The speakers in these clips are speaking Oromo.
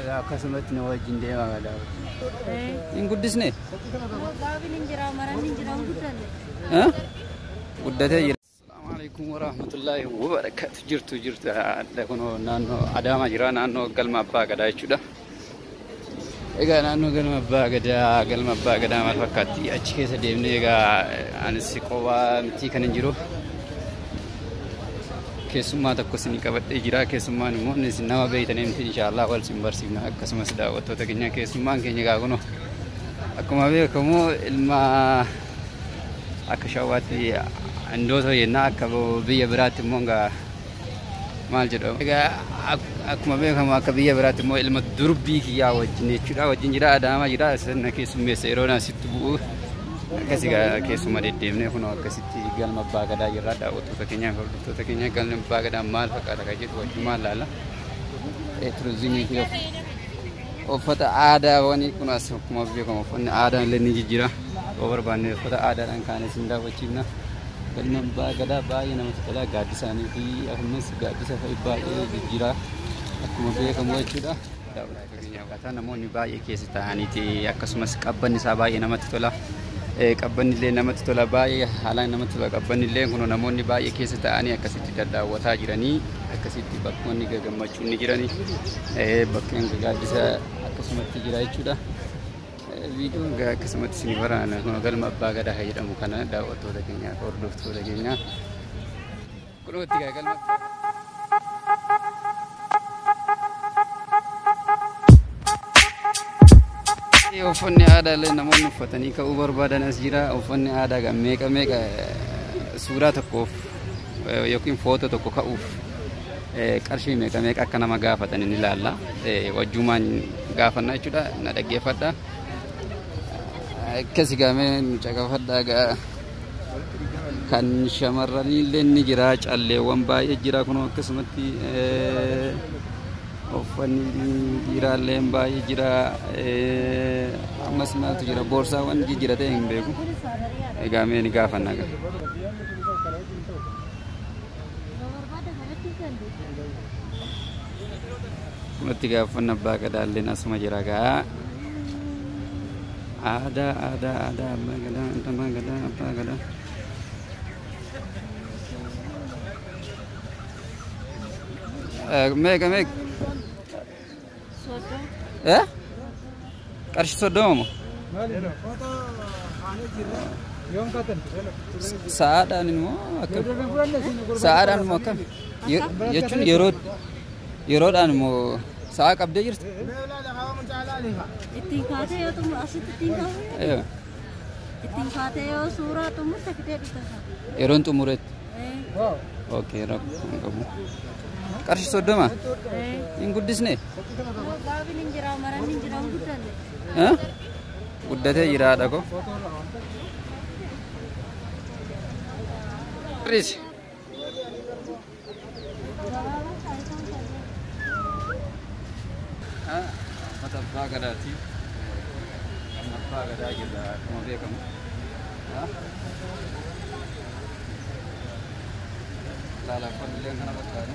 Akkasumatti na wajjin deemaa gadaa. Hin guddisne? Guddatee jira. Assalamu alaikum warahmatullahi wabarakatuh. Jirtu jirtu kunoo naannoo Adaamaa jira, naannoo galma Abbaa Gadaa jechuudha. Egaa naannoo galma Abbaa Gadaa, galma Abbaa Gadaa maal fakkaatti? Achi keessa deemnee egaa anis qophaa miti kan hin jiru. Keessummaa tokko isin qabadhee jira. Keessummaan immoo innis nama beeytanii miti, inshaallah wal isin barsiifna. Akkasumas daawwattoota keenya, keessummaan keenya egaa kunoo akkuma beekamu ilma akka shawwaatti indoota jenna, akka biyya biraatti immoo egaa maal jedhamu. Egaa akkuma beekamu akka biyya biraatti immoo ilma durbii kiyyaa wajjin jechuudha. Wajjin jira, Adaamaa jira, sirna keessummeessa yeroo asitti bu'u. Akkasii keessuma deddeemnee kunoo akkasitti galma Abbaa Gadaa jirra. Daawwattoota keenya fi hordoftoota keenya, galmi Abbaa Gadaa maal fakkaata kan jedhu wajjumaan laalla. Turizimii fi uffata aadaawwanii kun as akkuma beekamu uffanni aadaa illee ni jijjiira. Yoo barbaanne uffata aadaadhaan kaanee isin daawwachiifna. Galmi Abbaa Gadaa baay'ee namatti tola. Gaaddisaanii fi ammas gaaddisa fa'i baay'ee jijjiira akkuma beekamu jechuudha. Daawwattoota keenya, akkaataa namoonni baay'ee keessa taa'aniiti, akkasumas qabbanni isaa baay'ee namatti tola. Qabbanni illee namatti tola, baay'ee haalaan namatti tola qabbanni illee. Kun namoonni baay'ee keessa taa'anii akkasitti daddaawwataa jiranii, akkasitti bakkoonni gammachuun ni jiranii, bakkeen gaaddisa akkasumatti jira jechuudha. Viidiyoon akkasumatti isin waraana kun galma Abbaa Gadaa jedhamu kana, daawwattoota keenya, hordoftoota keenya. Kunootti galma. Uffanni aadaa illee namoonni uffatanii ka'uu barbaadan as jira. Uffanni aadaa kan meeqa meeqa suuraa tokkoof yookiin footoo tokko ka'uuf qarshii meeqa meeqa akka nama gaafatan ni ilaalla. Wajjumaan gaafanna jechuudha. Na dhaggeeffadha. Akkasi gaamee nu caqafadhaa gaa. Kan shamarranii illee ni jira. Calleewwan baay'ee jira kunoo akkasumatti uffanni dhiiraallee baay'ee jira. Ammas maaltu jira? Boorsaawwan jijjiira ta'e hin beeku. Egaa mee ni gaafanna gaa. Kunatti gaafanna Abbaa Gadaalleen asuma jira gaa. Aadaa aadaa aadaa Abbaa Gadaa, Abbaa Gadaa, Abbaa Gadaa. Meeqa meeqa? Qarshii 30 moo? Sa'aadhaan immoo akkam? Sa'aadhaan immoo akkam? Jechuun yeroo yeroodhaan immoo sa'a qabdee jirti? Ittiin kaatee yoo xumur asitti ittiin kaatee ittiin kaatee yoo suuraa xumurte fidee dhufta. Yeroon xumuretti. Okay, rakkoo hin qabu. Qarshii 30? Hin guddisne? Gaabiin hin jira, maranni hin jira, hin guddanne. Guddatee jira haadha koo. Riisi. Uffata Abbaa Gadaati. Galma Abbaa Gadaa jirra akkuma beekamu. Laala, uffanni illee kana fakkaata.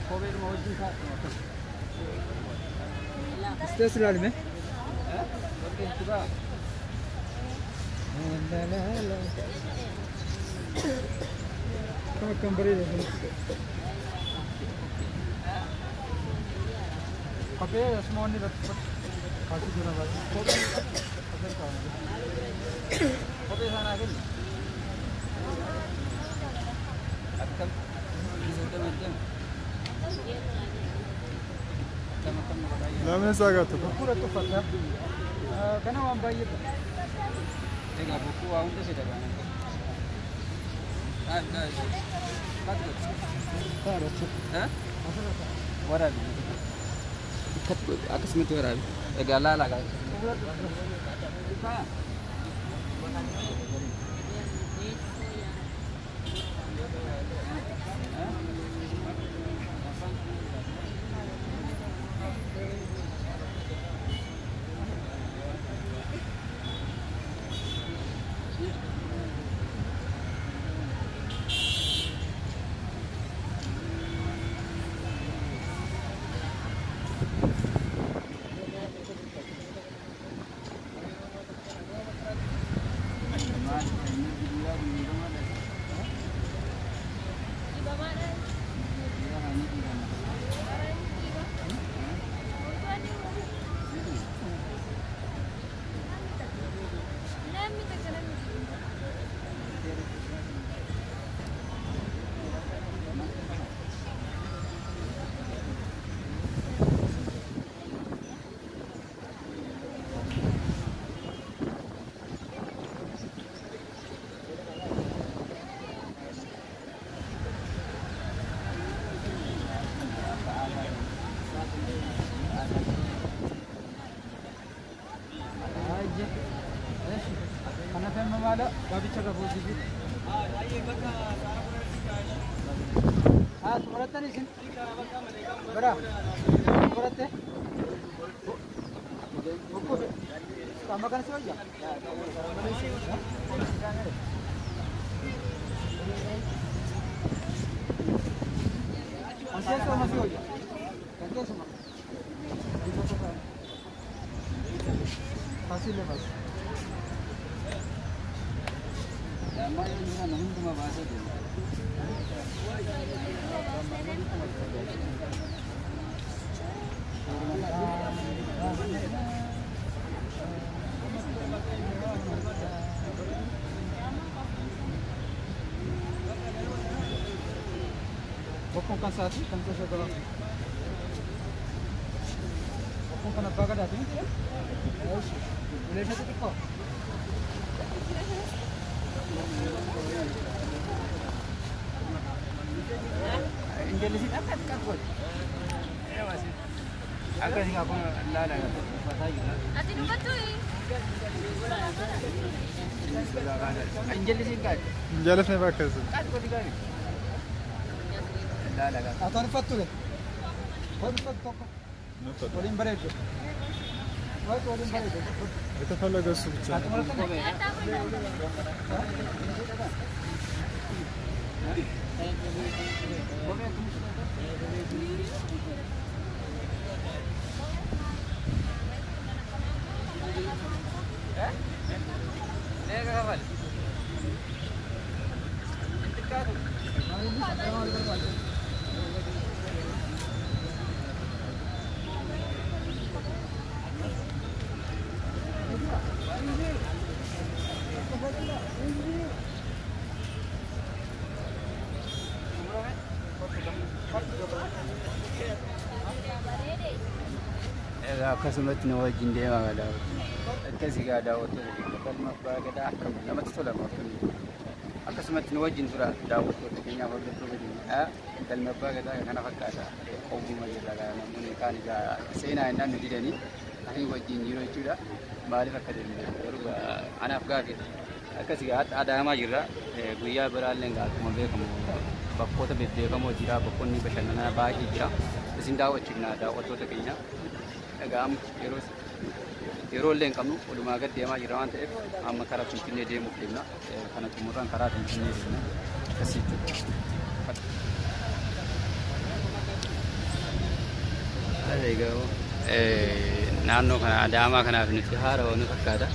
Kopheedhuma wajjin kaa'atu akkas. Istees ilaalime. Warqee ba'a. Akkam akkam bareeda kun. Kophee asuma wanni irratti kaasuu jira baay'ee. Kophee kaa'amu. Kophee sanaa kenni. Akkam? 30 deema. Akkam akkam nama baay'ee. Lameen isaa gaatu. Bokkuu irratti uffata. Kana waan baay'eedha. Egaa bokkuu waa hunda si dabaan. Waraabi. Akkasumatti waraabi. Egaa laalaa gaa. Ah, xumurattanii isin? Bara. Xumuratte? Bokkuu. Amma kana si wayya? Kan keessuma si wayya? Kan keessuma? Fasillee baasi. Ammaa yoo jiran hundumaa baasee deema. Bokkuun kan isaati kan keessa galan. Bokkuun kan abbaa gadaati. Ulee ishee xixiqqoo. Injallisiin akka xiqqaatu godhe. Akkasii akkuma laala uffataa jira. Ati dubbattu? Injallisiin qaali. Hin bakka isin. Qaali godhi gaari. Laala gaari. Atoon uffattu le. Wal uffatu tokko. Waliin bareedu. Waliin bareedu. የተፈለገ እሱ ብቻ ነው። Egaa akkasumatti na wajjin deemaa daawwattu. Akkasii gaa daawwattoota keenya galma abbaa gadaa akkam namatti tola akkamii. Akkasumatti nu wajjin tura daawwattoota keenyaaf hordoftoota keenya. Galma abbaa gadaa kana fakkaata. Qobbuma jirra gaa namoonni kaan egaa seenaa innaan nu didanii ani wajjin jiru jechuudha. Maaliif akka deemne garuu anaaf gaaffiidha. Akkasii gaa Adaamaa jirra. Guyyaa biraallee gaa akkuma beekamu bakkoota bebbeekamoo jira bakkoonni bashannanaa baay'ee jira. Isin daawwachiifna daawwattoota keenya. Egaa amma yeroo illee hin qabnu walumaa gad deemaa jirra waan ta'eef amma karaa Finfinnee deemuuf deemna. Kana xumurraan karaa Finfinnee deemna. Akkasii jechuudha. Egaa naannoo kana Adaamaa kanaaf nuti haara nu fakkaata.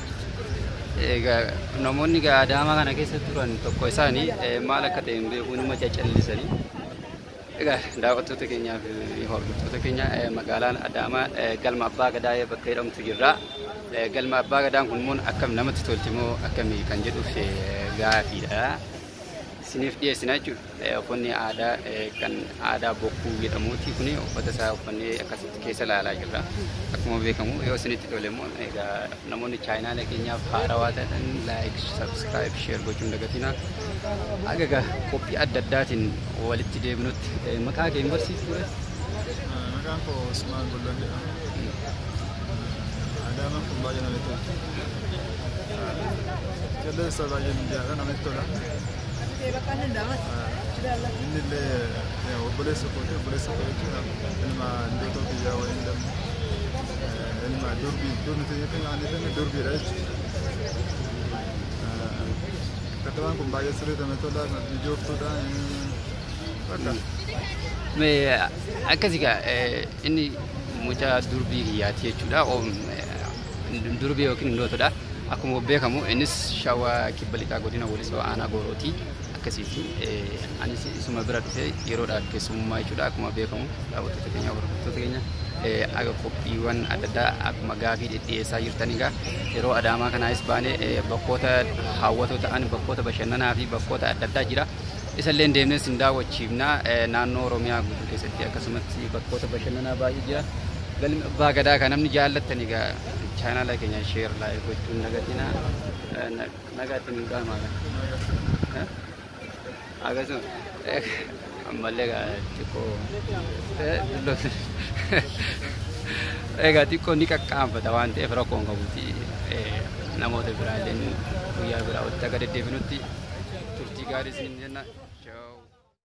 Egaa namoonni egaa Adaamaa kana keessa turan tokko isaanii maal akka ta'e hin beeku numa cacallisanii. Egaa daawwattoota keenyaa fi hordoftoota keenya magaalaan Adaamaa galma abbaa gadaa bakka jedhamtu jirra. Galma abbaa gadaan kun immoo akkam namatti tolti moo akkamii kan jedhuuf gaafiidha. Isiniif dhiyeessina jechuudha. Uffanni aadaa kan aadaa bokkuu jedhamuuti kuni uffata isaa uffannee akkasitti keessa ilaalaa jirra. Akkuma beekamu yoo isinitti tole immoo egaa namoonni chaayinaalee keenyaaf haarawaa ta'an like, subscribe, share gochuun dagatina. Aga egaa qophii adda addaatiin walitti deebinutti maqaa kee hin barsiiftu ture? Maqaan koo Usmaan Bulloon jedhama. Adaamaan kun baay'ee namatti tola. Qilleensa baay'ee mijaa'aadha namatti tola. Inni illee obboleessa kooti obboleessa koo jechuun ilma indootoo kiyyaa waliin damma ilma durbii durni ani tenne durbiidha jechuudha. Katamaan kun baay'ee sirrii namatti tola mijooftuudha. Bakka. Akkasii gaa inni mucaa durbii kiyyaati jechuudha. Durbii yookiin indootodha. Akkuma beekamu innis shawaa kibba lixaa godina Walisoo aanaa Goorooti. Akkasiiti anis isuma bira dhufee yeroodhaaf keessummaa jechuudha. Akkuma beekamu daawwattoota keenya hordoftoota keenya aga qophiiwwan adda addaa akkuma gaafii dhidhiyeessaa jirtan egaa yeroo Adaamaa kanaas baanee bakkoota hawwatoo ta'an bakkoota bashannanaa fi bakkoota adda addaa jira. Isallee deemnee sin daawwachiifna naannoo Oromiyaa guutuu keessatti akkasumatti bakkoota bashannanaa baay'ee jira. Galmi abbaa gadaa kan namni jaallattan egaa chaanaala keenya share like gochuun nagatina nagaatti nu dhaamaa. Akkasuma ammallee egaa xiqqoo egaa xiqqoo ni qaqqaanfata waan ta'eef rakkoo hin qabuuti namoota biraallee guyyaa biraa walitti akka deddeebinutti Hojii gaarii isin jenna. Ciao.